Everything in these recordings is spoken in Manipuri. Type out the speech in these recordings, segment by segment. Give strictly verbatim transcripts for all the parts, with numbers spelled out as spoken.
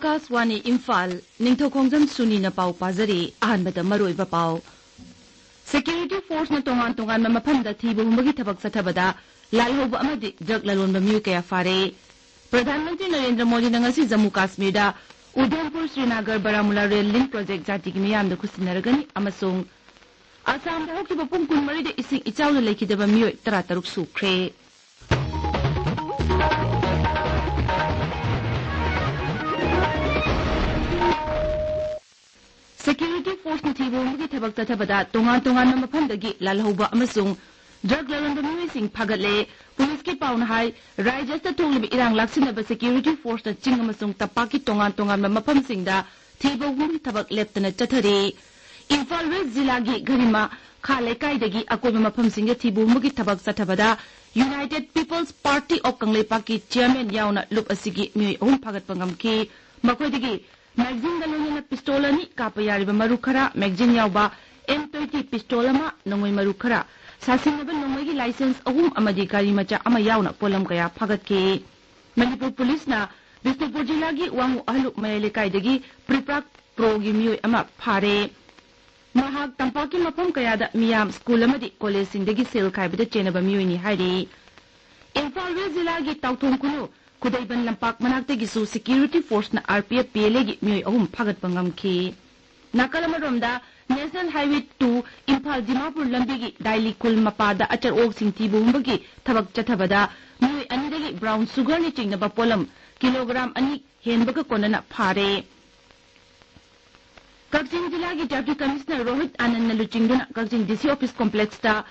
ꯑꯥꯀꯥꯁꯋꯥꯅꯤ ꯏꯝꯐꯥꯜ, ꯅꯤꯡꯊꯧꯈꯣꯡꯖꯝ ꯁꯨꯅꯤꯅ ꯄꯥꯎ ꯄꯥꯖꯔꯤ꯫ ꯑꯍꯥꯟꯕꯗ ꯃꯔꯨꯑꯣꯏꯕ ꯄꯥꯎ꯫ ꯁꯦꯀ꯭ꯌꯨꯔꯤꯇꯤ ꯐꯣꯔꯁꯅ ꯇꯣꯉꯥꯟ ꯇꯣꯉꯥꯟꯕ ꯃꯐꯝꯗ ꯊꯤꯕ ꯍꯨꯝꯕꯒꯤ ꯊꯕꯛ ꯆꯠꯊꯕꯗ ꯂꯥꯜꯍꯧꯕ ꯑꯃꯗꯤ ꯗ꯭ꯔꯒ ꯂꯂꯣꯟꯕ ꯃꯤꯑꯣꯏ ꯀꯌꯥ ꯐꯥꯔꯦ꯫ ꯄ꯭ꯔꯙꯥꯟ ꯃꯟꯇ꯭ꯔꯤ ꯅꯔꯦꯟꯗ꯭ꯔ ꯃꯣꯗꯤꯅ ꯉꯁꯤ ꯖꯝꯃꯨ ꯀꯥꯁꯃꯤꯔꯗ ꯎꯙꯝꯄꯨꯔ ꯁ꯭ꯔꯤꯅꯥꯒꯔ ꯕꯔꯥꯃꯨꯂꯥ ꯔꯦꯜ ꯂꯤꯡ ꯄ꯭ꯔꯣꯖꯦꯛ ꯖꯥꯇꯤꯒꯤ ꯃꯤꯌꯥꯝꯗ ꯈꯨꯠꯁꯤꯟꯅꯔꯒꯅꯤ ꯑꯃꯁꯨꯡ ꯑꯁꯥꯝꯗ ꯍꯧꯈꯤꯕ ꯄꯨꯡ ꯀꯨꯟꯃꯔꯤꯗ ꯏꯁꯤꯡ ꯏꯆꯥꯎꯗ ꯂꯩꯈꯤꯗꯕ ꯃꯤꯑꯣꯏ ꯇꯔꯥꯇꯔꯨꯛ ꯁꯨꯈ꯭ꯔꯦ꯫ ꯁꯦꯀ꯭ꯌꯨꯔꯤꯇꯤ ꯐꯣꯔꯁꯅ ꯊꯤꯕ ꯍꯨꯝꯕꯒꯤ ꯊꯕꯛ ꯆꯠꯊꯕꯗ ꯇꯣꯉꯥꯟ ꯇꯣꯉꯥꯟꯕ ꯃꯐꯝꯗꯒꯤ ꯂꯥꯜꯍꯧꯕ ꯑꯃꯁꯨꯡ ꯗ꯭ꯔꯒ ꯂꯂꯣꯟꯕ ꯃꯤꯑꯣꯏꯁꯤꯡ ꯐꯥꯒꯠꯂꯦ꯫ ꯄꯨꯂꯤꯁꯀꯤ ꯄꯥꯎꯅ ꯍꯥꯏ, ꯔꯥꯏꯖ꯭ꯌ ꯑꯁꯤꯗ ꯊꯣꯛꯂꯤꯕ ꯏꯔꯥꯡ ꯂꯥꯛꯁꯤꯟꯅꯕ ꯁꯦꯀ꯭ꯌꯨꯔꯤꯇꯤ ꯐꯣꯔꯁꯅ ꯆꯤꯡ ꯑꯃꯁꯨꯡ ꯇꯝꯄꯥꯛꯀꯤ ꯇꯣꯉꯥꯟ ꯇꯣꯉꯥꯟꯕ ꯃꯐꯝꯁꯤꯡꯗ ꯊꯤꯕ ꯍꯨꯝꯕꯒꯤ ꯊꯕꯛ ꯂꯦꯞꯇꯅ ꯆꯠꯊꯔꯤ꯫ ꯏꯝꯐꯥꯜ ꯋꯦꯁ ꯖꯤꯂꯥꯒꯤ ꯘꯔꯤꯃꯈꯥ ꯂꯩꯀꯥꯏꯗꯒꯤ ꯑꯀꯣꯏꯕ ꯃꯐꯝꯁꯤꯡꯗ ꯊꯤꯕ ꯍꯨꯝꯕꯒꯤ ꯊꯕꯛ ꯆꯠꯊꯕꯗ United People's Party of ꯀꯪꯂꯩꯄꯥꯛꯀꯤ ꯆꯤꯌꯔꯃꯦꯟ ꯌꯥꯎꯅ ꯂꯨꯞ ꯑꯁꯤꯒꯤ ꯃꯤꯑꯣꯏ ꯑꯍꯨꯝ ꯐꯥꯒꯠꯄ ꯉꯝꯈꯤ꯫ ꯃꯈꯣꯏꯗꯒꯤ ꯃꯦꯒꯖꯤꯟꯒ ꯂꯣꯏꯅꯅ ꯄꯤꯁꯇꯣꯜ ꯑꯅꯤ, ꯀꯥꯞꯄ ꯌꯥꯔꯤꯕ ꯃꯔꯨ ꯈꯔ, ꯃꯦꯒꯖꯤꯟ ꯌꯥꯎꯕ ꯑꯦꯝ ꯇ꯭ꯋꯦꯟꯇꯤ ꯄꯤꯁꯇꯣꯜ ꯑꯃ, ꯅꯣꯡꯃꯩ ꯃꯔꯨ ꯈꯔ, ꯁꯥꯁꯤꯟꯅꯕ ꯅꯣꯡꯃꯩꯒꯤ ꯂꯥꯏꯁꯦꯟꯁ ꯑꯍꯨꯝ ꯑꯃꯗꯤ ꯒꯥꯔꯤ ꯃꯆꯥ ꯑꯃ ꯌꯥꯎꯅ ꯄꯣꯠꯂꯝ ꯀꯌꯥ ꯐꯥꯒꯠꯈꯤ꯫ ꯃꯅꯤꯄꯨꯔ ꯄꯨꯂꯤꯁꯅ ꯕꯤꯁꯅꯨꯄꯨꯔ ꯖꯤꯂꯥꯒꯤ ꯋꯥꯡꯉꯨ ꯑꯍꯂꯨꯞ ꯃꯌꯥꯏ ꯂꯩꯀꯥꯏꯗꯒꯤ ꯄ꯭ꯔꯤꯄ꯭ꯔꯥꯛ ꯄ꯭ꯔꯣꯒꯤ ꯃꯤꯑꯣꯏ ꯑꯃ ꯐꯥꯔꯦ꯫ ꯃꯍꯥꯛ ꯇꯝꯄꯥꯛꯀꯤ ꯃꯐꯝ ꯀꯌꯥꯗ ꯃꯤꯌꯥꯝ, ꯁ꯭ꯀꯨꯜ ꯑꯃꯗꯤ ꯀꯣꯂꯦꯖꯁꯤꯡꯗꯒꯤ ꯁꯦꯜ ꯈꯥꯏꯕꯗ ꯆꯦꯟꯅꯕ ꯃꯤꯑꯣꯏꯅꯤ ꯍꯥꯏꯔꯤ꯫ ꯏꯝꯐꯥꯜ ꯋꯦꯁ ꯖꯤꯂꯥꯒꯤ ꯇꯥꯎꯊꯣꯡ ꯈꯨꯅꯨ ꯈꯨꯗꯩꯕꯟ ꯂꯝꯄꯥꯛ ꯃꯅꯥꯛꯇꯒꯤꯁꯨ ꯁꯦꯀ꯭ꯌꯨꯔꯤꯇꯤ ꯐꯣꯔꯁꯅ R P F P L ꯑꯦꯒꯤ ꯃꯤꯑꯣꯏ ꯑꯍꯨꯝ ꯐꯥꯒꯠꯄ ꯉꯝꯈꯤ꯫ ꯅꯥꯀꯜ ꯑꯃꯔꯣꯝꯗ, national highway two Imphal Dimapur ꯂꯝꯕꯤꯒꯤ ꯗꯥꯏꯂꯤ ꯈꯨꯜ ꯃꯄꯥꯗ ꯑꯆꯔ ꯑꯣꯛꯁꯤꯡ ꯊꯤꯕ ꯍꯨꯝꯕꯒꯤ ꯊꯕꯛ ꯆꯠꯊꯕꯗ ꯃꯤꯑꯣꯏ ꯑꯅꯤꯗꯒꯤ ꯕ꯭ꯔꯥꯎꯟ ꯁꯨꯒꯔꯅ ꯆꯤꯡꯅꯕ ꯄꯣꯠꯂꯝ ꯀꯤꯂꯣꯒ꯭ꯔꯥꯝ ꯑꯅꯤ ꯍꯦꯟꯕꯒ ꯀꯣꯟꯅꯅ ꯐꯥꯔꯦ꯫ ꯀꯛꯆꯤꯡ ꯖꯤꯂꯥꯒꯤ ꯗꯦꯄ꯭ꯌꯨꯇꯤ ꯀꯃꯤꯁꯅꯔ ꯔꯣꯍꯤꯠ ꯑꯥꯅꯟꯗꯅ ꯂꯨꯆꯤꯡꯗꯨꯅ ꯀꯛꯆꯤꯡ ꯗꯤ ꯁꯤ ꯑꯣꯐꯤꯁ ꯀꯣꯝꯄ꯭ꯂꯦꯛꯁꯇ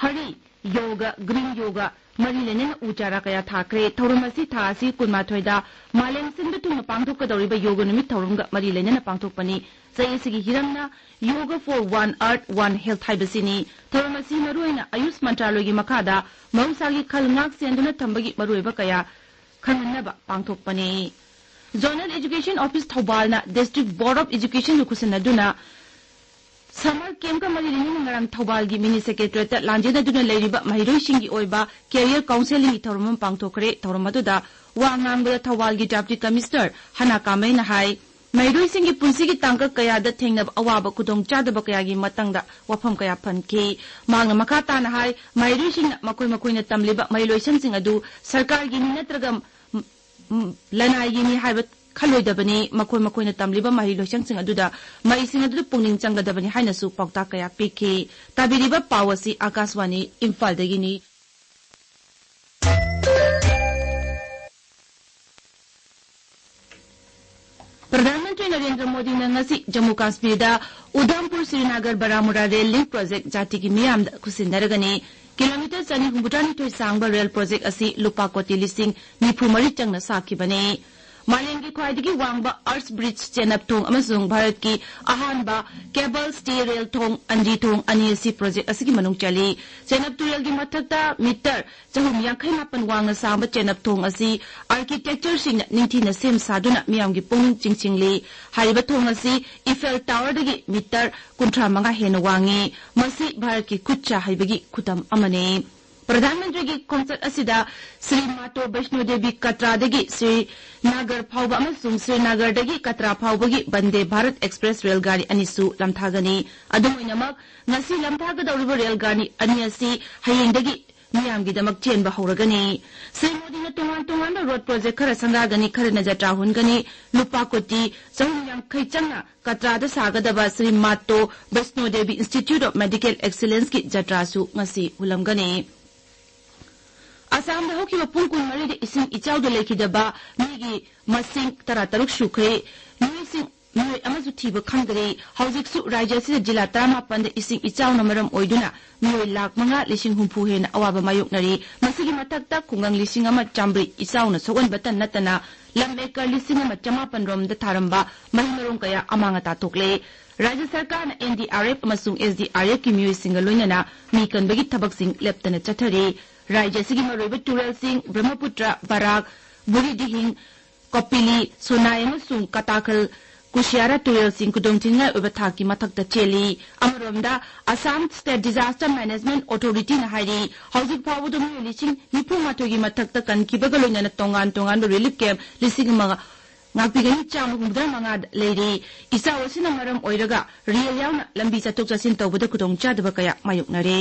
ꯍꯔꯤ ꯌꯣꯒ, ꯒ꯭ꯔꯤꯟ ꯌꯣꯒ ꯃꯔꯤ ꯂꯩꯅꯅ ꯎ ꯆꯥꯔꯥ ꯀꯌꯥ ꯊꯥꯈ꯭ꯔꯦ꯫ ꯊꯧꯔꯝ ꯑꯁꯤ ꯊꯥ ꯑꯁꯤ ꯀꯨꯟꯃꯥꯊꯣꯏꯗ ꯃꯥꯂꯦꯝ ꯁꯤꯟꯕ ꯊꯨꯡꯅ ꯄꯥꯡꯊꯣꯛꯀꯗꯧꯔꯤꯕ ꯌꯣꯒ ꯅꯨꯃꯤꯠ ꯊꯧꯔꯝꯒ ꯃꯔꯤ ꯂꯩꯅꯅ ꯄꯥꯡꯊꯣꯛꯄꯅꯤ꯫ ꯆꯍꯤ ꯑꯁꯤꯒꯤ ꯍꯤꯔꯝꯅ Yoga for One Earth, One Health ꯍꯥꯏꯕꯁꯤꯅꯤ꯫ ꯊꯧꯔꯝ ꯑꯁꯤ ꯃꯔꯨꯑꯣꯏꯅ ꯑꯌꯨꯁ ꯃꯟꯇ꯭ꯔꯥꯂꯣꯏꯒꯤ ꯃꯈꯥꯗ ꯃꯍꯧꯁꯥꯒꯤ ꯈꯜ ꯉꯥꯛ ꯁꯦꯟꯗꯨꯅ ꯊꯝꯕꯒꯤ ꯃꯔꯨꯑꯣꯏꯕ ꯀꯌꯥ ꯈꯪꯍꯟꯅꯕ ꯄꯥꯡꯊꯣꯛꯄꯅꯤ꯫ Zonal Education Office ꯊꯧꯕꯥꯜꯅ District Board of Educationꯒ ꯈꯨꯠꯁꯟꯅꯗꯨꯅ ꯁꯝꯃꯔ ꯀꯦꯝꯞꯀ ꯃꯔꯤ ꯂꯩꯅꯅ ꯉꯔꯥꯡ ꯊꯧꯕꯥꯜꯒꯤ ꯃꯤꯅꯤ ꯁꯦꯀ꯭ꯔꯦꯇꯔꯤꯌꯦꯠꯇ ꯂꯥꯟꯖꯦꯟꯅꯗꯨꯅ ꯂꯩꯔꯤꯕ ꯃꯍꯩꯔꯣꯏꯁꯤꯡꯒꯤ ꯑꯣꯏꯕ ꯀꯦꯔꯤꯌꯔ ꯀꯥꯎꯟꯁꯦꯂꯤꯡꯒꯤ ꯊꯧꯔꯝ ꯑꯃ ꯄꯥꯡꯊꯣꯛꯈ꯭ꯔꯦ꯫ ꯊꯧꯔꯝ ꯑꯗꯨꯗ ꯋꯥ ꯉꯥꯡꯕꯗ ꯊꯧꯕꯥꯜꯒꯤ Deputy Commissioner ꯍꯅꯥ ꯀꯥꯃꯩꯅ ꯍꯥꯏ, ꯃꯍꯩꯔꯣꯏꯁꯤꯡꯒꯤ ꯄꯨꯟꯁꯤꯒꯤ ꯇꯥꯡꯀꯛ ꯀꯌꯥꯗ ꯊꯦꯡꯅꯕ ꯑꯋꯥꯕ ꯈꯨꯗꯣꯡꯆꯥꯗꯕ ꯀꯌꯥꯒꯤ ꯃꯇꯥꯡꯗ ꯋꯥꯐꯝ ꯀꯌꯥ ꯄꯟꯈꯤ꯫ ꯃꯍꯥꯛꯅ ꯃꯈꯥ ꯇꯥꯅ ꯍꯥꯏ, ꯃꯍꯩꯔꯣꯏꯁꯤꯡꯅ ꯃꯈꯣꯏ ꯃꯈꯣꯏꯅ ꯇꯝꯂꯤꯕ ꯃꯍꯩ ꯂꯣꯏꯁꯪꯁꯤꯡ ꯑꯗꯨ ꯁꯔꯀꯥꯔꯒꯤꯅꯤ ꯅꯠꯇ꯭ꯔꯒ ꯎꯝ, ꯂꯅꯥꯏꯒꯤꯅꯤ ꯍꯥꯏꯕ ꯈꯜꯂꯣꯏꯗꯕꯅꯤ꯫ ꯃꯈꯣꯏ ꯃꯈꯣꯏꯅ ꯇꯝꯂꯤꯕ ꯃꯍꯩ ꯂꯣꯏꯁꯪꯁꯤꯡ ꯑꯗꯨꯗ ꯃꯍꯩꯁꯤꯡ ꯑꯗꯨꯗ ꯄꯨꯛꯅꯤꯡ ꯆꯪꯒꯗꯕꯅꯤ ꯍꯥꯏꯅꯁꯨ ꯄꯥꯎꯇꯥꯛ ꯀꯌꯥ ꯄꯤꯈꯤ꯫ ꯇꯥꯕꯤꯔꯤꯕ ꯄꯥꯎ ꯑꯁꯤ ꯑꯥꯀꯥꯁꯕꯥꯅꯤ ꯏꯝꯐꯥꯜꯗꯒꯤꯅꯤ꯫ ꯄ꯭ꯔꯙꯥꯟ ꯃꯟꯇ꯭ꯔꯤ ꯅꯔꯦꯟꯗ꯭ꯔ ꯃꯣꯗꯤꯅ ꯉꯁꯤ ꯖꯝꯃꯨ ꯀꯥꯁꯃꯤꯔꯗ Udhampur Srinagar Baramulla rail link project ꯖꯥꯇꯤꯒꯤ ꯃꯤꯌꯥꯝꯗ ꯈꯨꯠꯁꯤꯟꯅꯔꯒꯅꯤ꯫ ꯀꯤꯂꯣꯃꯤꯇꯔ ꯆꯅꯤ ꯍꯨꯝꯐꯨꯇꯔꯥꯅꯤꯊꯣꯏ ꯁꯥꯡꯕ ꯔꯦꯜ ꯄ꯭ꯔꯣꯖꯦꯛ ꯑꯁꯤ ꯂꯨꯄꯥ ꯀꯣꯇꯤ ꯂꯤꯁꯤꯡ ꯅꯤꯐꯨ ꯃꯔꯤ ꯆꯪꯅ ꯁꯥꯈꯤꯕꯅꯤ꯫ ꯃꯥꯂꯦꯝꯒꯤ ꯈ꯭ꯋꯥꯏꯗꯒꯤ ꯋꯥꯡꯕ ꯑꯥꯔꯆ ꯕ꯭ꯔꯤꯖ ꯆꯦꯅꯞ ꯊꯣꯡ ꯑꯃꯁꯨꯡ ꯚꯥꯔꯠꯀꯤ ꯑꯍꯥꯟꯕ ꯀꯦꯕꯜ ꯁ꯭ꯇꯦ ꯔꯦꯜ ꯊꯣꯡ ꯑꯟꯗꯤ ꯊꯣꯡ ꯑꯅꯤ ꯑꯁꯤ ꯄ꯭ꯔꯣꯖꯦꯛ ꯑꯁꯤꯒꯤ ꯃꯅꯨꯡ ꯆꯜꯂꯤ꯫ ꯆꯦꯅꯞ ꯇꯨꯔꯦꯜꯒꯤ ꯃꯊꯛꯇ ꯃꯤꯇꯔ ꯆꯍꯨꯝ ꯌꯥꯡꯈꯩ ꯃꯥꯄꯟ ꯋꯥꯡꯅ ꯁꯥꯡꯕ ꯆꯦꯅꯞ ꯊꯣꯡ ꯑꯁꯤ ꯑꯥꯔꯀꯤꯇꯦꯛꯆꯔꯁꯤꯡꯅ ꯅꯤꯡꯊꯤꯅ ꯁꯦꯝ ꯁꯥꯗꯨꯅ ꯃꯤꯌꯥꯝꯒꯤ ꯄꯨꯛꯅꯤꯡ ꯆꯤꯡꯁꯤꯜꯂꯤ꯫ ꯍꯥꯏꯔꯤꯕ ꯊꯣꯡ ꯑꯁꯤ ꯏꯐꯦꯜ ꯇꯥꯋꯔꯗꯒꯤ ꯃꯤꯇꯔ ꯀꯨꯟꯊ꯭ꯔꯥ ꯃꯉꯥ ꯍꯦꯟꯅ ꯋꯥꯡꯉꯤ꯫ ꯃꯁꯤ ꯚꯥꯔꯠꯀꯤ ꯈꯨꯠ ꯁꯥ ꯍꯩꯕꯒꯤ ꯈꯨꯗꯝ ꯑꯃꯅꯤ꯫ ꯄ꯭ꯔꯙꯥꯟ ꯃꯟꯇ꯭ꯔꯤꯒꯤ ꯈꯣꯡꯆꯠ ꯑꯁꯤꯗ ꯁ꯭ꯔꯤ ꯃꯥꯇꯣ ꯕꯩꯁꯅꯣ ꯗꯦꯕꯤ ꯀꯇ꯭ꯔꯥꯗꯒꯤ ꯁ꯭ꯔꯤ ꯅꯥꯒꯔ ꯐꯥꯎꯕ ꯑꯃꯁꯨꯡ ꯁ꯭ꯔꯤ ꯅꯥꯒꯔꯗꯒꯤ ꯀꯇ꯭ꯔꯥ ꯐꯥꯎꯕꯒꯤ ꯕꯟꯗꯦ ꯚꯥꯔꯠ ꯑꯦꯛꯁꯄ꯭ꯔꯦꯁ ꯔꯦꯜ ꯒꯥꯔꯤ ꯑꯅꯤꯁꯨ ꯂꯝꯊꯥꯒꯅꯤ꯫ ꯑꯗꯨꯝ ꯑꯣꯏꯅꯃꯛ, ꯉꯁꯤ ꯂꯝꯊꯥꯒꯗꯧꯔꯤꯕ ꯔꯦꯜ ꯒꯥꯔꯤ ꯑꯅꯤ ꯑꯁꯤ ꯍꯌꯦꯡꯗꯒꯤ ꯃꯤꯌꯥꯝꯒꯤꯗꯃꯛ ꯆꯦꯟꯕ ꯍꯧꯔꯒꯅꯤ꯫ ꯁ꯭ꯔꯤ ꯃꯣꯗꯤꯅ ꯇꯣꯉꯥꯟ ꯇꯣꯉꯥꯟꯕ ꯔꯣꯗ ꯄ꯭ꯔꯣꯖꯦꯛ ꯈꯔ ꯁꯪꯒꯥꯒꯅꯤ, ꯈꯔꯅ ꯖꯇ꯭ꯔꯥ ꯍꯨꯟꯒꯅꯤ꯫ ꯂꯨꯄꯥ ꯀꯣꯇꯤ ꯆꯍꯨꯝ ꯌꯥꯡꯈꯩ ꯆꯪꯅ ꯀꯇ꯭ꯔꯥꯗ ꯁꯥꯒꯗꯕ Sri Mata Vaishno Devi institute of medical ꯑꯦꯛꯁꯤꯂꯦꯟꯁꯀꯤ ꯖꯇ꯭ꯔꯥꯁꯨ ꯉꯁꯤ ꯍꯨꯜꯂꯝꯒꯅꯤ꯫ ꯑꯁꯥꯝꯗ ꯍꯧꯈꯤꯕ ꯄꯨꯡ ꯀꯨꯟꯃꯔꯤꯗ ꯏꯁꯤꯡ ꯏꯆꯥꯎꯗ ꯂꯩꯈꯤꯗꯕ ꯃꯤꯒꯤ ꯃꯁꯤꯡ ꯇꯔꯥꯇꯔꯨꯛ ꯁꯨꯈ꯭ꯔꯦ꯫ ꯃꯤꯑꯣꯏꯁꯤꯡ, ꯃꯤꯑꯣꯏ ꯑꯃꯁꯨ ꯊꯤꯕ ꯈꯪꯗ꯭ꯔꯤ꯫ ꯍꯧꯖꯤꯛꯁꯨ ꯔꯥꯖ꯭ꯌ ꯑꯁꯤꯗ ꯖꯤꯂꯥ ꯇꯔꯥꯃꯥꯄꯟꯗ ꯏꯁꯤꯡ ꯏꯆꯥꯎꯅ ꯃꯔꯝ ꯑꯣꯏꯗꯨꯅ ꯃꯤꯑꯣꯏ ꯂꯥꯈ ꯃꯉꯥ ꯂꯤꯁꯤꯡ ꯍꯨꯝꯐꯨ ꯍꯦꯟꯅ ꯑꯋꯥꯕ ꯃꯥꯌꯣꯛꯅꯔꯤ꯫ ꯃꯁꯤꯒꯤ ꯃꯊꯛꯇ ꯈꯨꯡꯒꯪ ꯂꯤꯁꯤꯡ ꯑꯃ ꯆꯥꯃꯔꯤ ꯏꯆꯥꯎꯅ ꯁꯣꯛꯍꯟꯕꯇ ꯅꯠꯇꯅ ꯂꯝ ꯑꯦꯀꯔ ꯂꯤꯁꯤꯡ ꯑꯃ ꯆꯃꯥꯄꯟ ꯔꯣꯝꯗ ꯊꯥꯔꯝꯕ ꯃꯍꯩ ꯃꯔꯣꯡ ꯀꯌꯥ ꯑꯃꯥꯡ ꯑꯇꯥ ꯊꯣꯛꯂꯦ꯫ ꯔꯥꯖ꯭ꯌ ꯁꯔꯀꯥꯔꯅ ꯑꯦꯟ ꯗꯤ ꯑꯥꯔ ꯑꯦꯐ ꯑꯃꯁꯨꯡ ꯑꯦꯁ ꯗꯤ ꯑꯥꯔ ꯑꯦꯐꯀꯤ ꯃꯤꯑꯣꯏꯁꯤꯡꯒ ꯂꯣꯏꯅꯅ ꯃꯤ ꯀꯟꯕꯒꯤ ꯊꯕꯛꯁꯤꯡ ꯂꯦꯞꯇꯅ ꯆꯠꯊꯔꯤ꯫ ꯔꯥꯖ꯭ꯌ ꯑꯁꯤꯒꯤ ꯃꯔꯨꯑꯣꯏꯕ ꯇꯨꯔꯦꯜꯁꯤꯡ ꯕ꯭ꯔꯍ꯭ꯃꯄꯨꯇ꯭ꯔ, ꯕꯔꯥꯛ, ꯕꯨꯔꯤꯗꯤꯍꯤꯡ, ꯀꯣꯄꯤꯂꯤ, ꯁꯣꯅꯥꯏ ꯑꯃꯁꯨꯡ ꯀꯇꯥꯈꯜ ꯀꯨꯁꯤꯌꯥꯔꯥ ꯇꯨꯔꯦꯜꯁꯤꯡ ꯈꯨꯗꯣꯡꯊꯤꯅꯤꯡꯉꯥꯏ ꯑꯣꯏꯕ ꯊꯥꯛꯀꯤ ꯃꯊꯛꯇ ꯆꯦꯜꯂꯤ꯫ ꯑꯃꯔꯣꯝꯗ, ꯑꯁꯥꯝ ꯁ꯭ꯇꯦꯠ ꯗꯤꯖꯥꯁꯇꯔ ꯃꯦꯅꯦꯖꯃꯦꯟꯠ ꯑꯣꯊꯣꯔꯤꯇꯤꯅ ꯍꯥꯏꯔꯤ, ꯍꯧꯖꯤꯛ ꯐꯥꯎꯕꯗ ꯃꯤꯑꯣꯏ ꯂꯤꯁꯤꯡ ꯅꯤꯐꯨ ꯃꯥꯊꯣꯏꯒꯤ ꯃꯊꯛꯇ ꯀꯟꯈꯤꯕꯒ ꯂꯣꯏꯅꯅ ꯇꯣꯉꯥꯟ ꯇꯣꯉꯥꯟꯕ ꯔꯤꯂꯤꯐ ꯀꯦꯝꯞ ꯂꯤꯁꯤꯡ ꯑꯃꯒ ꯉꯥꯛꯄꯤꯒꯅꯤ ꯆꯥꯝꯃ ꯍꯨꯝꯐꯨꯇꯔꯥ ꯃꯉꯥ ꯂꯩꯔꯤ꯫ ꯏꯆꯥꯎ ꯑꯁꯤꯅ ꯃꯔꯝ ꯑꯣꯏꯔꯒ ꯔꯦꯜ ꯌꯥꯎꯅ ꯂꯝꯕꯤ ꯆꯠꯊꯣꯛ ꯆꯠꯁꯤꯟ ꯇꯧꯕꯗ ꯈꯨꯗꯣꯡꯆꯥꯗꯕ ꯀꯌꯥ ꯃꯥꯌꯣꯛꯅꯔꯦ꯫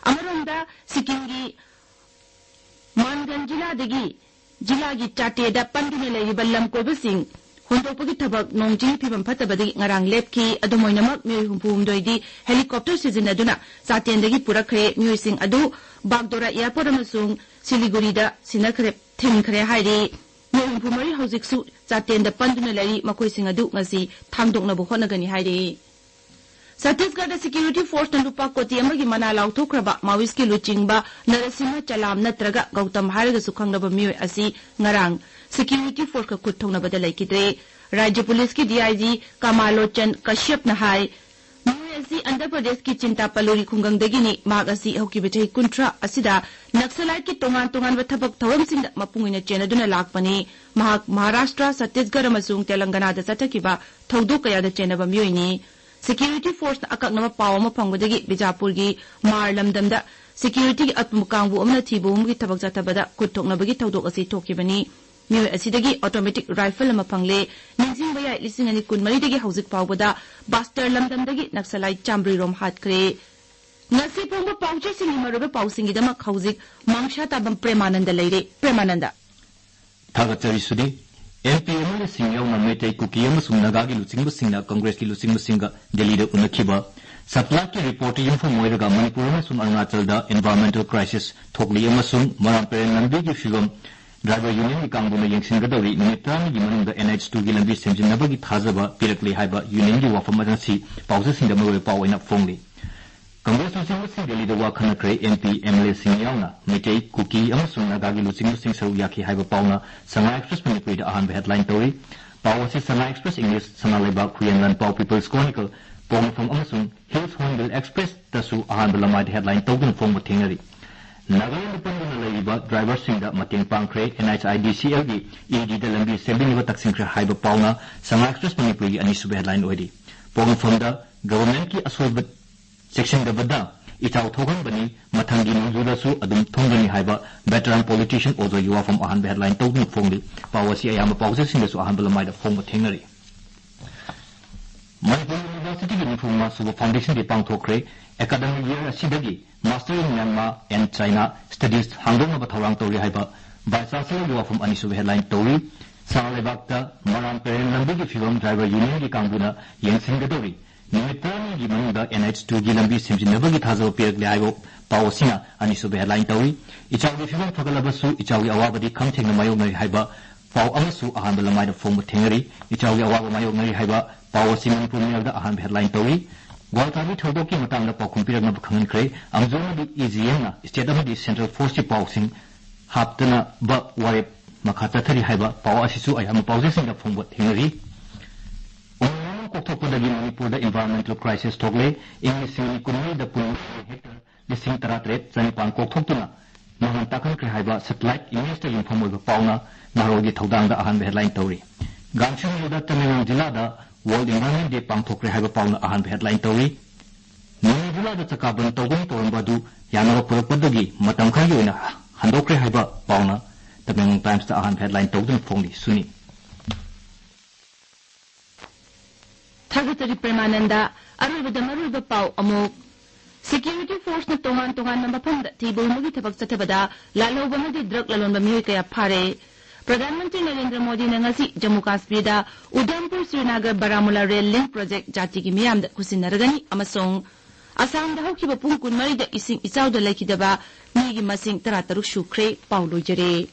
ꯑꯃꯔꯣꯝꯗ, ꯁꯤꯛꯀꯤꯝꯒꯤ ꯃꯥꯟꯒꯟ ꯖꯤꯂꯥꯗꯒꯤ ꯖꯤꯂꯥꯒꯤ ꯆꯥꯇꯦꯗ ꯄꯟꯗꯨꯅ ꯂꯩꯔꯤꯕ ꯂꯝ ꯀꯣꯏꯕꯁꯤꯡ ꯍꯣꯟꯗꯣꯛꯄꯒꯤ ꯊꯕꯛ ꯅꯣꯡ ꯆꯤꯡ ꯐꯤꯕꯝ ꯐꯠꯇꯕꯗꯒꯤ ꯉꯔꯥꯡ ꯂꯦꯞꯈꯤ꯫ ꯑꯗꯨꯝ ꯑꯣꯏꯅꯃꯛ, ꯃꯤꯑꯣꯏ ꯍꯨꯝꯐꯨ ꯍꯨꯝꯗꯣꯏꯗꯤ ꯍꯦꯂꯤꯀꯣꯞꯇꯔ ꯁꯤꯖꯤꯟꯅꯗꯨꯅ ꯆꯥꯇꯦꯟꯗꯒꯤ ꯄꯨꯔꯛꯈ꯭ꯔꯦ꯫ ꯃꯤꯑꯣꯏꯁꯤꯡ ꯑꯗꯨ ꯕꯥꯒꯗꯣꯔꯥ ꯑꯦꯌꯔꯄꯣꯔꯠ ꯑꯃꯁꯨꯡ ꯁꯤꯂꯤꯒꯨꯔꯤꯗ ꯁꯤꯟꯅꯈ꯭ꯔꯦ, ꯊꯤꯟꯈ꯭ꯔꯦ ꯍꯥꯏꯔꯤ꯫ ꯃꯤꯑꯣꯏ ꯍꯨꯝꯐꯨ ꯃꯔꯤ ꯍꯧꯖꯤꯛꯁꯨ ꯆꯥꯇꯦꯟꯗ ꯄꯟꯗꯨꯅ ꯂꯩꯔꯤ꯫ ꯃꯈꯣꯏꯁꯤꯡ ꯑꯗꯨ ꯉꯁꯤ ꯊꯥꯡꯗꯣꯛꯅꯕ ꯍꯣꯠꯅꯒꯅꯤ ꯍꯥꯏꯔꯤ꯫ ꯁꯠꯇꯤꯁꯒꯔꯗ ꯁꯦꯀ꯭ꯌꯨꯔꯤꯇꯤ ꯐꯣꯔꯁꯅ ꯂꯨꯄꯥ ꯀꯣꯇꯤ ꯑꯃꯒꯤ ꯃꯅꯥ ꯂꯥꯎꯊꯣꯛꯈ꯭ꯔꯕ ꯃꯥꯋꯤꯁꯀꯤ ꯂꯨꯆꯤꯡꯕ ꯅꯔꯁꯤꯡꯍ ꯆꯂꯥꯝ ꯅꯠꯇ꯭ꯔꯒ ꯒꯧꯇꯝ ꯍꯥꯏꯔꯒꯁꯨ ꯈꯪꯅꯕ ꯃꯤꯑꯣꯏ ꯑꯁꯤ ꯉꯔꯥꯡ ꯁꯦꯀ꯭ꯌꯨꯔꯤꯇꯤ ꯐꯣꯔꯁꯀ ꯈꯨꯠ ꯊꯧꯅꯕꯗ ꯂꯩꯈꯤꯗ꯭ꯔꯦ꯫ ꯔꯥꯖ꯭ꯌ ꯄꯨꯂꯤꯁꯀꯤ ꯗꯤ ꯑꯥꯏ ꯖꯤ ꯀꯃꯥꯂꯣꯆꯟ ꯀꯁ꯭ꯌꯞꯅ ꯍꯥꯏ, ꯃꯤꯑꯣꯏ ꯑꯁꯤ ꯑꯟꯙ꯭ꯔ ꯄ꯭ꯔꯗꯦꯁꯀꯤ ꯆꯤꯟꯇꯥꯄꯜꯂꯨꯔꯤ ꯈꯨꯡꯒꯪꯗꯒꯤꯅꯤ꯫ ꯃꯍꯥꯛ ꯑꯁꯤ ꯍꯧꯈꯤꯕ ꯆꯍꯤ ꯀꯨꯟꯊ꯭ꯔꯥ ꯑꯁꯤꯗ ꯅꯛꯁꯂꯥꯏꯠꯀꯤ ꯇꯣꯉꯥꯟ ꯇꯣꯉꯥꯟꯕ ꯊꯕꯛ ꯊꯧꯔꯝꯁꯤꯡꯗ ꯃꯄꯨꯡ ꯑꯣꯏꯅ ꯆꯦꯟꯅꯗꯨꯅ ꯂꯥꯛꯄꯅꯤ꯫ ꯃꯍꯥꯛ ꯃꯍꯥꯔꯥꯁꯇ꯭ꯔ, ꯁꯠꯇꯤꯁꯒꯔ ꯑꯃꯁꯨꯡ ꯇꯦꯂꯪꯒꯅꯥꯗ ꯆꯠꯊꯈꯤꯕ ꯊꯧꯗꯣꯛ ꯀꯌꯥꯗ ꯆꯦꯟꯅꯕ ꯃꯤꯑꯣꯏꯅꯤ꯫ ꯁꯦꯀ꯭ꯌꯨꯔꯤꯇꯤ ꯐꯣꯔꯁꯅ ꯑꯀꯛꯅꯕ ꯄꯥꯎ ꯑꯃ ꯐꯪꯕꯗꯒꯤ ꯕꯤꯖꯥꯄꯨꯔꯒꯤ ꯃꯥꯔ ꯂꯝꯗꯝꯗ ꯁꯦꯀ꯭ꯌꯨꯔꯤꯇꯤꯒꯤ ꯑꯄꯨꯟꯕ ꯀꯥꯡꯕꯨ ꯑꯃꯅ ꯊꯤꯕ ꯍꯨꯝꯕꯒꯤ ꯊꯕꯛ ꯆꯠꯊꯕꯗ ꯈꯨꯠ ꯊꯣꯛꯅꯕꯒꯤ ꯊꯧꯗꯣꯛ ꯑꯁꯤ ꯊꯣꯛꯈꯤꯕꯅꯤ꯫ ꯃꯤꯑꯣꯏ ꯑꯁꯤꯗꯒꯤ ꯑꯣꯇꯣꯃꯦꯇꯤꯛ ꯔꯥꯏꯐꯜ ꯑꯃ ꯐꯪꯂꯦ꯫ ꯅꯤꯡꯁꯤꯡꯕ ꯌꯥꯏ, ꯂꯤꯁꯤꯡ ꯑꯅꯤ ꯀꯨꯟꯃꯔꯤꯗꯒꯤ ꯍꯧꯖꯤꯛ ꯐꯥꯎꯕꯗ ꯕꯥꯁꯇꯔ ꯂꯝꯗꯝꯗꯒꯤ ꯅꯛꯁꯂꯥꯏꯠ ꯆꯥꯝꯃꯔꯤ ꯔꯣꯝ ꯍꯥꯠꯈ꯭ꯔꯦ꯫ ꯉꯁꯤ ꯐꯣꯡꯕ ꯄꯥꯎꯆꯦꯁꯤꯡꯒꯤ ꯃꯔꯨꯑꯣꯏꯕ ꯄꯥꯎꯁꯤꯡꯒꯤꯗꯃꯛ ꯍꯧꯖꯤꯛ ꯃꯥꯡꯁꯥ ꯇꯥꯕꯝ ꯄ꯭ꯔꯦꯃꯥꯅꯟꯗ ꯂꯩꯔꯦ꯫ ꯄ꯭ꯔꯦꯃꯥꯅꯟꯗ꯫ ꯊꯥꯒꯠꯆꯔꯤ ꯁꯨꯗꯤ꯫ ꯑꯦꯝ ꯄꯤ ꯑꯦꯝ ꯑꯦꯜ ꯑꯦꯁꯤꯡ ꯌꯥꯎꯅ ꯃꯩꯇꯩ, ꯀꯨꯀꯤ ꯑꯃꯁꯨꯡ ꯅꯥꯒꯥꯒꯤ ꯂꯨꯆꯤꯡꯕꯁꯤꯡꯅ ꯀꯪꯒ꯭ꯔꯦꯁꯀꯤ ꯂꯨꯆꯤꯡꯕꯁꯤꯡꯒ ꯗꯦꯜꯂꯤꯗ ꯎꯅꯈꯤꯕ꯫ ꯁꯦꯇꯦꯂꯥꯏꯠꯀꯤ ꯔꯤꯄꯣꯔꯠꯇ ꯌꯨꯝꯐꯝ ꯑꯣꯏꯔꯒ ꯃꯅꯤꯄꯨꯔ ꯑꯃꯁꯨꯡ ꯑꯔꯨꯅꯥꯆꯜꯗ environmental crisis ꯊꯣꯛꯂꯤ ꯑꯃꯁꯨꯡ ꯃꯣꯏꯔꯥꯡ ꯄꯔꯦꯡ ꯂꯝꯕꯤꯒꯤ ꯐꯤꯕꯝ driver unionꯒꯤ ꯀꯥꯡꯕꯨꯅ ꯌꯦꯡꯁꯤꯟꯒꯗꯧꯔꯤ꯫ ꯅꯨꯃꯤꯠ ꯇꯔꯥꯅꯤꯒꯤ ꯃꯅꯨꯡꯗ N H two ꯒꯤ ꯂꯝꯕꯤ ꯁꯦꯝꯖꯤꯟꯅꯕꯒꯤ ꯊꯥꯖꯕ ꯄꯤꯔꯛꯂꯦ ꯍꯥꯏꯕ unionꯒꯤ ꯋꯥꯐꯝ ꯑꯁꯤ ꯄꯥꯎꯆꯦꯁꯤꯡꯗ ꯃꯔꯨꯑꯣꯏꯕ ꯄꯥꯎ ꯑꯣꯏꯅ ꯐꯣꯡꯂꯤ꯫ ꯀꯪꯒ꯭ꯔꯦꯁ ꯂꯨꯆꯤꯡꯕꯁꯤꯡ ꯗꯦꯜꯂꯤꯗ ꯋꯥ ꯈꯟꯅꯈ꯭ꯔꯦ꯫ ꯑꯦꯝ ꯄꯤ, ꯑꯦꯝ ꯑꯦꯜ ꯑꯦꯁꯤꯡ ꯌꯥꯎꯅ ꯃꯩꯇꯩ, ꯀꯨꯀꯤ ꯑꯃꯁꯨꯡ ꯅꯥꯒꯥꯒꯤ ꯂꯨꯆꯤꯡꯕꯁꯤꯡ ꯁꯔꯨꯛ ꯌꯥꯈꯤ ꯍꯥꯏꯕ ꯄꯥꯎꯅ ꯁꯉꯥꯏ ꯑꯦꯛꯁꯄ꯭ꯔꯦꯁ ꯃꯅꯤꯄꯨꯔꯤꯗ ꯑꯍꯥꯟꯕ headline ꯇꯧꯔꯤ꯫ ꯄꯥꯎ ꯑꯁꯤ ꯁꯉꯥꯏ ꯑꯦꯛꯁꯄ꯭ꯔꯦꯁ English, ꯁꯅꯥ ꯂꯩꯕꯥꯛ, ꯍꯨꯏꯌꯦꯟ ꯂꯥꯟꯄꯥꯎ, People's Chronicle, ꯄꯣꯛꯅꯐꯝ ꯑꯃꯁꯨꯡ Hills Hornbill Expressꯇꯁꯨ ꯑꯍꯥꯟꯕ ꯂꯃꯥꯏꯗ headline ꯇꯧꯗꯨꯅ ꯐꯣꯡꯕ ꯊꯦꯡꯅꯔꯤ꯫ ꯅꯥꯒꯥꯂꯦꯟꯗ ꯄꯟꯗꯨꯅ ꯂꯩꯔꯤꯕ ꯗ꯭ꯔꯥꯏꯚꯔꯁꯤꯡꯗ ꯃꯇꯦꯡ ꯄꯥꯡꯈ꯭ꯔꯦ꯫ ꯑꯦꯟ ꯑꯩꯆ ꯑꯥꯏ ꯗꯤ ꯁꯤ ꯑꯦꯜꯒꯤ ꯏ ꯗꯤꯗ ꯂꯝꯕꯤ ꯁꯦꯝꯕꯤꯅꯕ ꯇꯛꯁꯤꯟꯈ꯭ꯔꯦ ꯍꯥꯏꯕ ꯄꯥꯎꯅ ꯁꯉꯥꯏ ꯑꯦꯛꯁꯄ꯭ꯔꯦꯁ ꯃꯅꯤꯄꯨꯔꯤꯒꯤ ꯑꯅꯤꯁꯨꯕ ꯍꯦꯗꯂꯥꯏꯟ ꯑꯣꯏꯔꯤ꯫ ꯄꯣꯛꯅꯐꯝꯗ ꯒꯚꯔꯟꯃꯦꯟꯠꯀꯤ ꯑꯁꯣꯏꯕ ꯆꯦꯛꯁꯤꯟꯗꯕꯗ ꯏꯆꯥꯎ ꯊꯣꯛꯍꯟꯕꯅꯤ, ꯃꯊꯪꯒꯤ ꯅꯣꯡꯖꯨꯗꯁꯨ ꯑꯗꯨꯝ ꯊꯨꯡꯒꯅꯤ ꯍꯥꯏꯕ ꯚꯦꯇꯔꯥꯟ ꯄꯣꯂꯤꯇꯤꯁꯤꯌꯟ ꯑꯣꯖꯥꯒꯤ ꯋꯥꯐꯝ ꯑꯍꯥꯟꯕ ꯍꯦꯗꯂꯥꯏꯟ ꯇꯧꯗꯨꯅ ꯐꯣꯡꯂꯤ꯫ ꯄꯥꯎ ꯑꯁꯤ ꯑꯌꯥꯝꯕ ꯄꯥꯎꯆꯦꯁꯤꯡꯗꯁꯨ ꯑꯍꯥꯟꯕ ꯂꯃꯥꯏꯗ ꯐꯣꯡꯕ ꯊꯦꯡꯅꯔꯤ꯫ ꯃꯅꯤꯄꯨꯔ ꯌꯨꯅꯤꯚꯔꯁꯤꯇꯤꯒꯤ ꯅꯤꯐꯨ ꯃꯉꯥ ꯁꯨꯕ ꯐꯥꯎꯟꯗꯦꯁꯟ ꯗꯦ ꯄꯥꯡꯊꯣꯛꯈ꯭ꯔꯦ꯫ ꯑꯦꯀꯥꯗꯃꯤꯛ ꯌꯔ ꯑꯁꯤꯗꯒꯤ Master in Myanmar and China Studies ꯍꯥꯡꯗꯣꯛꯅꯕ ꯊꯧꯔꯥꯡ ꯇꯧꯔꯤ ꯍꯥꯏꯕ ꯚꯥꯏꯁ ꯆꯥꯟꯁꯦꯂꯔꯒꯤ ꯋꯥꯐꯝ ꯑꯅꯤꯁꯨꯕ ꯍꯦꯗꯂꯥꯏꯟ ꯇꯧꯔꯤ꯫ ꯁꯅꯥ ꯂꯩꯕꯥꯛꯇ ꯃꯔꯥꯡ ꯄꯦꯔꯦꯟ ꯂꯝꯕꯤꯒꯤ ꯐꯤꯕꯝ ꯗ꯭ꯔꯥꯏꯚꯔ ꯌꯨꯅꯤꯌꯟꯒꯤ ꯀꯥꯡꯕꯨꯅ ꯌꯦꯡꯁꯤꯟꯒꯗꯧꯔꯤ꯫ ꯅꯨꯃꯤꯠ ꯇꯔꯥꯅꯤꯒꯤ ꯃꯅꯨꯡꯗ ꯑꯦꯟ ꯑꯩꯆ ꯇꯨꯒꯤ ꯂꯝꯕꯤ ꯁꯦꯝꯖꯤꯟꯅꯕꯒꯤ ꯊꯥꯖꯕ ꯄꯤꯔꯛꯂꯦ ꯍꯥꯏꯕ ꯄꯥꯎ ꯑꯁꯤꯅ ꯑꯅꯤꯁꯨꯕ ꯍꯦꯗꯂꯥꯏꯟ ꯇꯧꯔꯤ꯫ ꯏꯆꯥꯎꯒꯤ ꯐꯤꯕꯝ ꯐꯒꯠꯂꯕꯁꯨ ꯏꯆꯥꯎꯒꯤ ꯑꯋꯥꯕꯗꯤ ꯈꯝ ꯊꯦꯡꯅ ꯃꯥꯌꯣꯛꯅꯔꯤ ꯍꯥꯏꯕ ꯄꯥꯎ ꯑꯃꯁꯨ ꯑꯍꯥꯟꯕ ꯂꯃꯥꯏꯗ ꯐꯣꯡꯕ ꯊꯦꯡꯅꯔꯤ꯫ ꯏꯆꯥꯎꯒꯤ ꯑꯋꯥꯕ ꯃꯥꯌꯣꯛꯅꯔꯤ ꯍꯥꯏꯕ ꯄꯥꯎ ꯑꯁꯤ ꯃꯅꯤꯄꯨꯔ ꯃꯦꯜꯗ ꯑꯍꯥꯟꯕ ꯍꯦꯗꯂꯥꯏꯟ ꯇꯧꯔꯤ꯫ ꯒ꯭ꯋꯥꯜꯊꯥꯒꯤ ꯊꯧꯗꯣꯛꯀꯤ ꯃꯇꯥꯡꯗ ꯄꯥꯎꯈꯨꯝ ꯄꯤꯔꯛꯅꯕ ꯈꯪꯍꯟꯈ꯭ꯔꯦ꯫ ꯑꯝꯖꯣ ꯑꯃꯗꯤ ꯏ ꯖꯤ ꯑꯦꯝꯅ ꯁ꯭ꯇꯦꯠ ꯑꯃꯗꯤ ꯁꯦꯟꯇ꯭ꯔꯦꯜ ꯐꯣꯔꯁꯀꯤ ꯄꯥꯎꯁꯤꯡ ꯍꯥꯞꯇꯅꯕ ꯋꯥꯔꯦꯞ ꯃꯈꯥ ꯆꯠꯊꯔꯤ ꯍꯥꯏꯕ ꯄꯥꯎ ꯑꯁꯤꯁꯨ ꯑꯌꯥꯝꯕ ꯄꯥꯎꯆꯦꯁꯤꯡꯗ ꯐꯣꯡꯕ ꯊꯦꯡꯅꯔꯤ꯫ ꯎꯃꯪ ꯋꯥꯃꯪ ꯀꯣꯛꯊꯣꯛꯄꯗꯒꯤ ꯃꯅꯤꯄꯨꯔꯗ environmental crisis ꯊꯣꯛꯂꯦ꯫ ꯏꯪ ꯂꯤꯁꯤꯡ ꯑꯅꯤ ꯀꯨꯟꯃꯔꯤꯗ ꯄꯨꯟꯅ ꯍꯦꯛꯇꯔ ꯂꯤꯁꯤꯡ ꯇꯔꯥꯇꯔꯦꯠ ꯆꯅꯤꯄꯥꯟ ꯀꯣꯛꯊꯣꯛꯇꯨꯅ ꯃꯥꯡꯍꯟ ꯇꯥꯛꯍꯟꯈ꯭ꯔꯦ ꯍꯥꯏꯕ ꯁꯦꯇꯦꯂꯥꯏꯠ ꯏꯃꯦꯖꯇ ꯌꯨꯝꯐꯝ ꯑꯣꯏꯕ ꯄꯥꯎꯅ ꯅꯍꯥꯔꯣꯜꯒꯤ ꯊꯧꯗꯥꯡꯗ ꯑꯍꯥꯟꯕ ꯍꯦꯗꯂꯥꯏꯟ ꯇꯧꯔꯤ꯫ ꯒꯥꯡꯁꯨ ꯅꯨꯃꯤꯠꯇ ꯇꯃꯦꯡꯂꯣꯡ ꯖꯤꯂꯥꯗ World Environment Day ꯄꯥꯡꯊꯣꯛꯈ꯭ꯔꯦ ꯍꯥꯏꯕ ꯄꯥꯎꯅ ꯑꯍꯥꯟꯕ ꯍꯦꯗꯂꯥꯏꯟ ꯇꯧꯔꯤ꯫ ꯅꯣꯡꯃꯩ ꯖꯤꯂꯥꯗ ꯆꯀꯥ ꯕꯟ ꯇꯧꯒꯅꯤ ꯇꯧꯔꯝꯕ ꯑꯗꯨ ꯌꯥꯅꯕ ꯄꯨꯔꯛꯄꯗꯒꯤ ꯃꯇꯝ ꯈꯔꯒꯤ ꯑꯣꯏꯅ ꯍꯟꯗꯣꯛꯈ꯭ꯔꯦ ꯍꯥꯏꯕ ꯄꯥꯎꯅ ꯇꯃꯦꯡꯂꯣꯡ ꯇꯥꯏꯝꯁꯇ ꯑꯍꯥꯟꯕ ꯍꯦꯗꯂꯥꯏꯟ ꯇꯧꯗꯨꯅ ꯐꯣꯡꯂꯤ꯫ ꯁꯨꯅꯤ꯫ ꯊꯥꯒꯠꯆꯔꯤ ꯄ꯭ꯔꯦꯃꯥꯅꯟꯗ꯫ ꯑꯔꯣꯏꯕꯗ ꯃꯔꯨꯑꯣꯏꯕ ꯄꯥꯎ ꯑꯃꯨꯛ꯫ ꯁꯦꯀ꯭ꯌꯨꯔꯤꯇꯤ ꯐꯣꯔꯁꯅ ꯇꯣꯉꯥꯟ ꯇꯣꯉꯥꯟꯕ ꯃꯐꯝꯗ ꯊꯤꯕ ꯍꯨꯝꯕꯒꯤ ꯊꯕꯛ ꯆꯠꯊꯕꯗ ꯂꯥꯜꯍꯧꯕ ꯑꯃꯗꯤ ꯗ꯭ꯔꯒ ꯂꯂꯣꯟꯕ ꯃꯤꯑꯣꯏ ꯀꯌꯥ ꯐꯥꯔꯦ꯫ ꯄ꯭ꯔꯙꯥꯟ ꯃꯟꯇ꯭ꯔꯤ ꯅꯔꯦꯟꯗ꯭ꯔ ꯃꯣꯗꯤꯅ ꯉꯁꯤ ꯖꯝꯃꯨ ꯀꯥꯁꯃꯤꯔꯗ Udhampur Srinagar Baramulla rail link project ꯖꯥꯇꯤꯒꯤ ꯃꯤꯌꯥꯝꯗ ꯈꯨꯠꯁꯤꯟꯅꯔꯒꯅꯤ ꯑꯃꯁꯨꯡ ꯑꯁꯥꯝꯗ ꯍꯧꯈꯤꯕ ꯄꯨꯡ ꯀꯨꯟꯃꯔꯤꯗ ꯏꯁꯤꯡ ꯏꯆꯥꯎꯗ ꯂꯩꯈꯤꯗꯕ ꯃꯤꯒꯤ ꯃꯁꯤꯡ ꯇꯔꯥꯇꯔꯨꯛ ꯁꯨꯈ꯭ꯔꯦ꯫ ꯄꯥꯎ ꯂꯣꯏꯖꯔꯦ꯫